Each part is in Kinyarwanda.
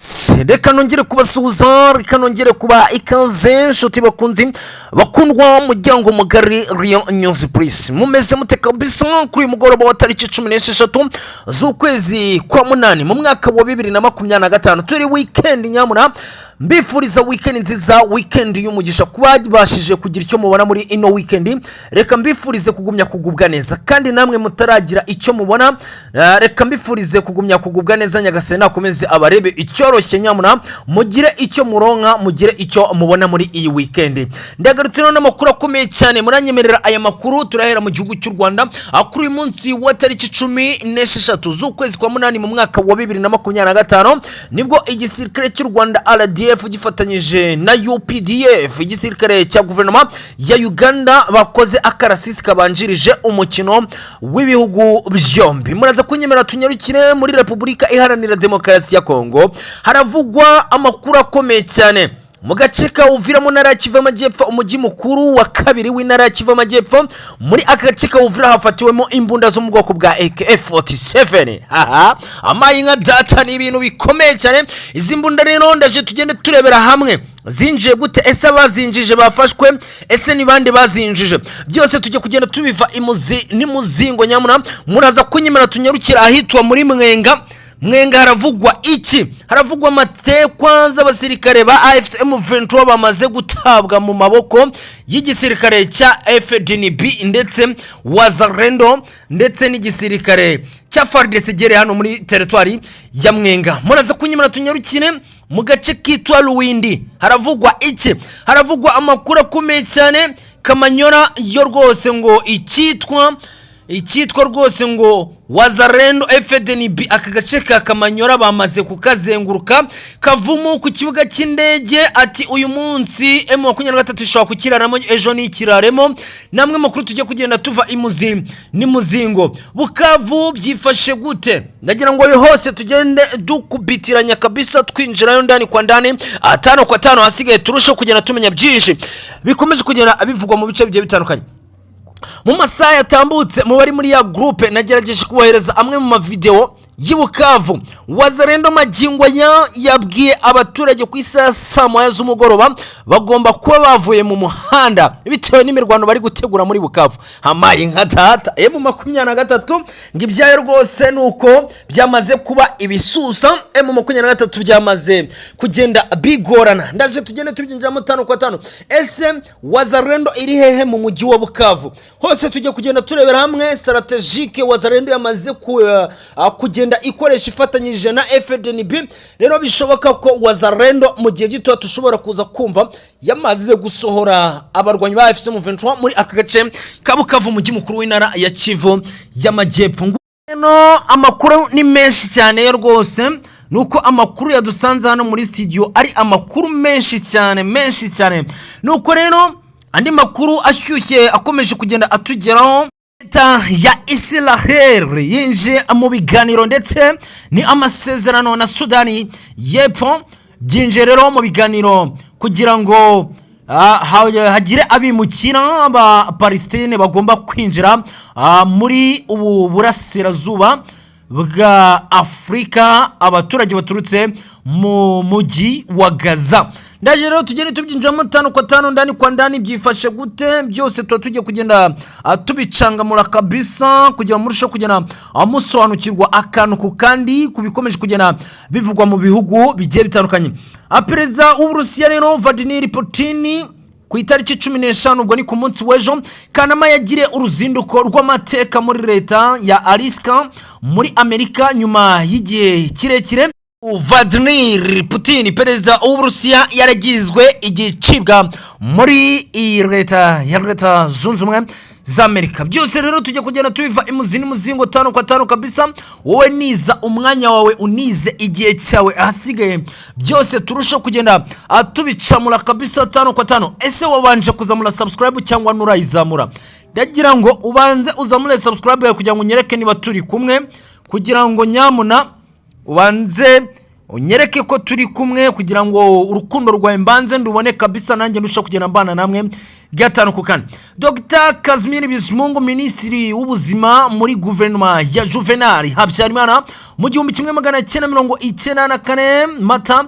Reka nongere kubasuhuza, reka nongere kuba ikaze, inshuti bakunzi bakundwa, muryango mugari Riyo News Plus. Mumeze mute kabisa kuri uyu mugoroba wa tariki 16 z'ukwezi kwa munani mu mwaka wa 2025? Turi weekend nyamuna. Mbifuriza weekend nziza, weekend y'umugisha. Kuba babashije kugira icyo mubona muri ino weekend, reka mbifurize kugumya kugubwa neza. Kandi namwe mutaragira icyo mubona, reka mbifurize kugumya kugubwa neza. Nyagasani nakomeze abarebe icyoroshye nyamuna, mugire icyo muronka, mugire icyo mubona muri iyi weekend. Ndagarutse rero n'amakuru akomeye cyane. Muranyemerera aya makuru turahera mu gihugu cy'u Rwanda. Kuri uyu munsi wa tariki 16 z'ukwezi kwa munani mu mwaka wa 2025, nibwo igisirikare cy'u Rwanda RDF gifatanyije na UPDF, igisirikare cya guverinoma ya Uganda, bakoze akarasisi kabanjirije umukino w'ibihugu byombi. Muraza kunyemera tunyarukire muri Repubulika Iharanira Demokarasi ya Kongo. Haravugwa amakuru akomeye cyane mu gace ka Uvira mu ntara ya Kivu Amajyepfo, umujyi mukuru wa kabiri w'intara ya Kivu Amajyepfo. Muri aka gace ka Uvira hafatiwemo imbunda zo mu bwoko bwa AK47. Haha, amayi nka data, ni ibintu bikomeye cyane. Izi mbunda rero ndaje tugende turebera hamwe zinjiye gute, ese abazinjije bafashwe, ese ni bande bazinjije? Byose tujya kugenda tubiva imuzi n'imuzingo nyamuna. Muraza kunyemera tunyarukira ahitwa muri Mwenga. Mwenga haravugwa iki? Haravugwa amatekwa z'abasirikare ba AFC M23 bamaze gutabwa mu maboko y'igisirikare cya FDNB ndetse Wazalendo ndetse n'igisirikare cya FARDC gere hano muri teritwari ya Mwenga. Muraza kunyemera tunyarukire mu gace kitwa Ruwindi. Haravugwa iki? Haravugwa amakuru akomeye cyane. Kamanyora yo rwose ngo icyitwa rwose ngo Wazalendo, FDNB, aka gace ka Kamanyora bamaze kukazenguruka. Kavumu ku kibuga cy'indege ati uyu munsi M23 ishobora kukiraramo, ejo nikiraremo. Namwe makuru tujya kugenda tuva imuzi n'imuzingo. Bukavu byifashe gute? Ndagira ngo hose tugende dukubitiranya kabisa, twinjirayo ndani kwa ndani, atano kwa tano. Hasigaye turusheho kugenda tumenya byinshi bikomeje kugenda bivugwa mu bice bigiye bitandukanye. Mu masaha yatambutse, mu bari muri ya groupe, nagerageje kubohereza amwe mu mavideo y'i Bukavu. Wazalendo magingo ya yabwiye abaturage ku isaha ya saa 1 z'umugoroba bagomba kuba bavuye mu muhanda bitewe n'imirwano bari gutegura muri Bukavu. Hamaye nka data, M23 ngo ibyayo rwose ni uko byamaze kuba ibisusa. M23 byamaze kugenda bigorana. Ndaje tugende tubyinjiramo tano kwa tano. Ese Wazalendo iri hehe mu mujyi wa Bukavu? Hose tujya kugenda turebera hamwe stratégique Wazalendo yamaze kugenda ikoresha ifatanyije na FDNB. Rero bishoboka ko Wazalendo mu gihe gito tushobora kuza kumva yamaze gusohora abarwanyi ba AFC M23 muri aka gace ka Bukavu, umujyi mukuru w'intara ya Kivu y'Amajyepfo. No amakuru ni menshi cyane yo rwose, nuko amakuru yadusanze hano muri studio ari amakuru menshi cyane, menshi cyane. Nuko rero andi makuru ashyushye akomeje kugenda atugeraho, leta ya Israel yinjiye mu biganiro ndetse ni amasezerano na Sudani y'Epfo. Byinjiye rero mu biganiro kugira ngo hagire abimukira ba Palestine bagomba kwinjira muri ubu burasirazuba bwa Afurika, abaturage baturutse mu mujyi wa Gaza. Ndaje rero tugende tubyinjiramo tano kwa tano, ndani kwa ndani. Byifashe gute? Byose tuba tugiye kugenda tubicangamura kabisa kugira ngo murusheho kugenda musobanukirwa akantu ku kandi ku bikomeje kugenda bivugwa mu bihugu bigiye bitandukanye. Perezida w'Uburusiya rero Vladimir Putin, ku itariki 15, ubwo ni ku munsi w'ejo Kanama, yagiriye uruzinduko rw'amateka muri leta ya Alaska muri Amerika nyuma y'igihe kirekire Vladimir Putin, perezida w'Uburusiya, yaragizwe igicibwa muri iyi leta ya Leta Zunze Ubumwe za Amerika. Byose rero tujya kugenda tubiva imuzi n'umuzingo tano kwa tano kabisa. Wowe niza umwanya wawe, unize igihe cyawe, ahasigaye byose turushaho kugenda tubicamura kabisa tano kwa tano. Ese wabanje kuzamura subscribe cyangwa nurayizamura? Ndagira ngo ubanze uzamure subscribe yawe kugira ngo unyereke niba turi kumwe, kugira ngo nyamuna ubanze. Unyereke ko turi kumwe kugira ngo urukundo rwawe mbanze ndubone kabisa, nanjye ndushaho kugenda mbana namwe gatanu ku kane. Dr Casimir Bizimungu, minisitiri w'ubuzima muri guverinoma ya Juvenal Habyarimana mu 1994 Mata,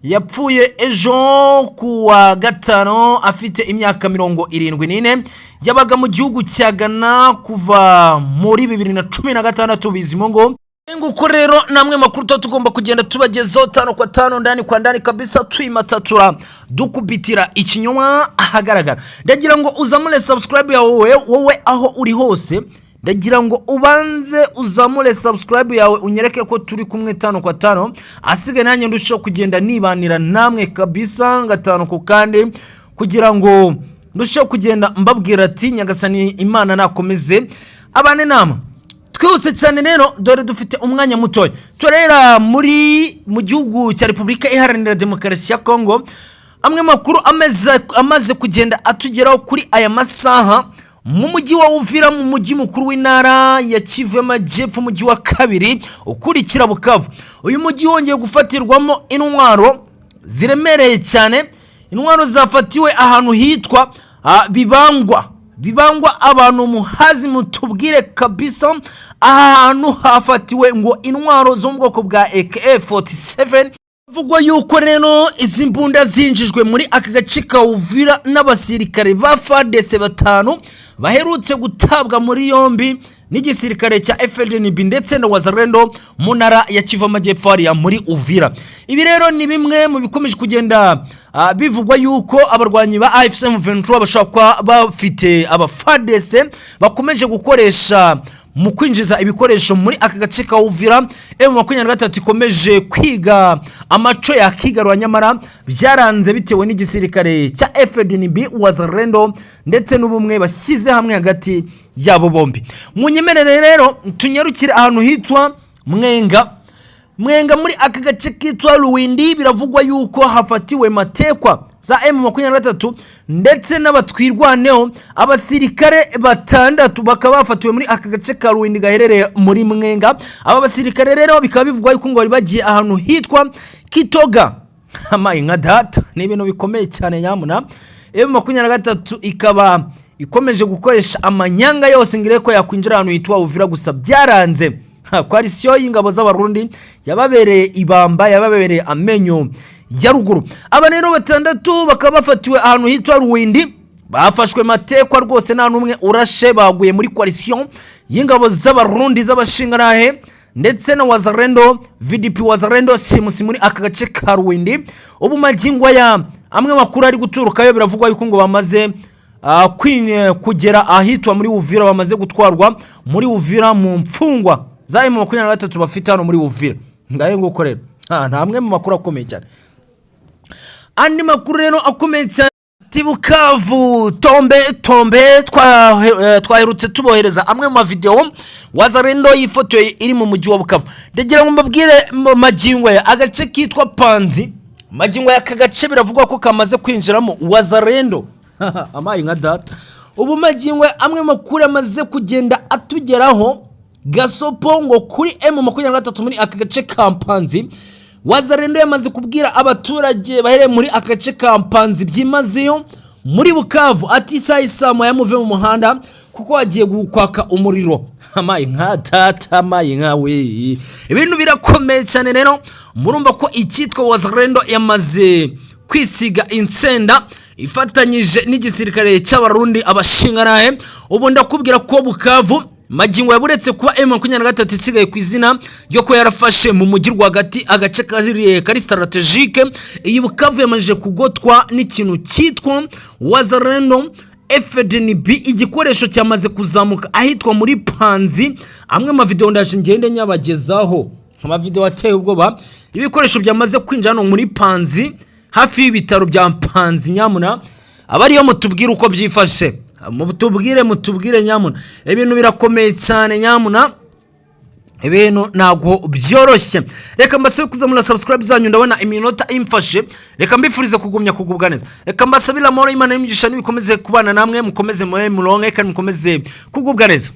yapfuye ejo ku wa gatanu afite imyaka 74. Yabaga mu gihugu cya Ghana kuva muri 2016. Bizimungu. Nguko rero namwe makuru tuba tugomba kugenda tubagezaho tano kwa tano, ndani kwa ndani kabisa, twimatatura, dukubitira ikinyoma ahagaragara. Ndagira ngo uzamure subscribe yawe wowe aho uri hose. Ndagira ngo ubanze uzamure subscribe yawe, unyereke ko turi kumwe tano kwa tano, asigaye nanjye ndushaho kugenda nibanira namwe kabisa gatanu ku kandi, kugira ngo ndusheho kugenda mbabwira ati Nyagasani Imana nakomeze abane nama. Twihuse cyane rero, dore dufite umwanya mutoya. Turera mu gihugu cya Repubulika Iharanira Demokarasi ya Kongo. Amwe makuru amaze kugenda atugeraho kuri aya masaha, mu mujyi wa Uvira, mu mujyi mukuru w'intara ya Kivu y'Amajyepfo, umujyi wa kabiri ukurikira Bukavu, uyu mujyi wongeye gufatirwamo intwaro ziremereye cyane. Intwaro zafatiwe ahantu hitwa Bibangwa. Bibangwa, abantu muhazi mutubwire kabisa. Aha hantu hafatiwe ngo intwaro zo mu bwoko bwa AK47. Bivugwa yuko rero izi mbunda zinjijwe muri aka gace ka Uvira n'abasirikare ba FARDC batanu baherutse gutabwa muri yombi n'igisirikare cya FDNB ndetse na Wazalendo mu ntara ya Kivu Amajyepfo, hariya muri Uvira. Ibi rero ni bimwe mu bikomeje kugenda bivugwa yuko abarwanyi ba AFC M23 bashobora kuba bafite aba FARDC bakomeje gukoresha mu kwinjiza ibikoresho muri aka gace ka Uvira. M23 ikomeje kwiga amaco yakigarura, nyamara byaranze bitewe n'igisirikare cya FDNB, Wazalendo ndetse n'ubumwe bashyize hamwe hagati yabo bombi. Munyemerere rero tunyarukire ahantu hitwa Mwenga. Mwenga, muri aka gace kitwa Ruwindi, biravugwa yuko hafatiwe matekwa za M23 ndetse n'abatwirwaneho. Abasirikare batandatu bakaba bafatiwe muri aka gace ka Ruwindi gaherereye muri Mwenga. Aba basirikare rero bikaba bivugwa yuko ngo bari bagiye ahantu hitwa Kitoga. Amaye nka data, ni ibintu bikomeye cyane nyamuna. M23 ikaba ikomeje gukoresha amanyanga yose ngo irebe ko yakwinjira ahantu hitwa Uvira, gusa byaranze. Coalition y'ingabo z'Abarundi yababereye ibamba, yababereye amenyo ya ruguru. Aba rero batandatu bakaba bafatiwe ahantu hitwa Ruwindi, bafashwe matekwa rwose, nta n'umwe urashe, baguye muri coalition y'ingabo z'Abarundi z'abashingarahe ndetse na Wazalendo, VDP Wazalendo simusi muri aka gace ka Ruwindi. Ubu magingo aya, amwe makuru ari guturukayo, biravugwa yuko ngo bamaze kugera ahitwa muri Uvira, bamaze gutwarwa muri Uvira mu mfungwa za M23 bafite hano muri Uvira. Ngayo nguko rero. Nta amwe mu makuru akomeye cyane. Andi makuru rero akomeye cyane ati Bukavu tombe tombe. Twaherutse tubohereza amwe mu mavideo Wazalendo yifotoye iri mu mujyi wa Bukavu. Ndagira ngo mbabwire mu magingo aya agace kitwa Panzi, magingo aya aka gace biravugwa ko kamaze kwinjiramo Wazalendo. Amaye nka data, ubu magingo aya amwe mu makuru amaze kugenda atugeraho, gasopo ngo kuri M23 muri aka gace ka Panzi, Wazalendo yamaze kubwira abaturage bahereye muri aka gace ka Mpanzi byimazeyo muri Bukavu ati isaha isaa moya muve mu muhanda kuko hagiye kwaka umuriro. Amaye nka data, amaye nka we, ibintu birakomeye cyane. Rero murumva ko icyitwa Wazalendo yamaze kwisiga insenda ifatanyije n'igisirikare cy'Abarundi abashingarahe. Ubu ndakubwira ko Bukavu magingo yaburetse kuba M23 isigaye ku izina ryo kuba yarafashe mu mujyi rwagati, agace kari stratégique, iyi Bukavu yamajije kugotwa n'ikintu cyitwa Wazalendo FDNB. Igikoresho cyamaze kuzamuka ahitwa muri Panzi. Amwe mavideo ndaje ngende nyabagezaho, amavideo ateye ubwoba, ibikoresho byamaze kwinjira hano muri Panzi, hafi y'ibitaro bya Panzi. Nyamuna abariyo mutubwire uko byifashe, mutubwire, mutubwire nyamuna. Ibintu birakomeye cyane nyamuna, ibintu ntabwo byoroshye. Reka mbasabe kuzamura subscribe zanyu, ndabona iminota imfashe. Reka mbifurize kugumya kugubwa neza, reka mbasabire amahoro y'Imana n'imigisha n'ibikomeze kubana namwe, mukomeze muronke kandi mukomeze kugubwa neza.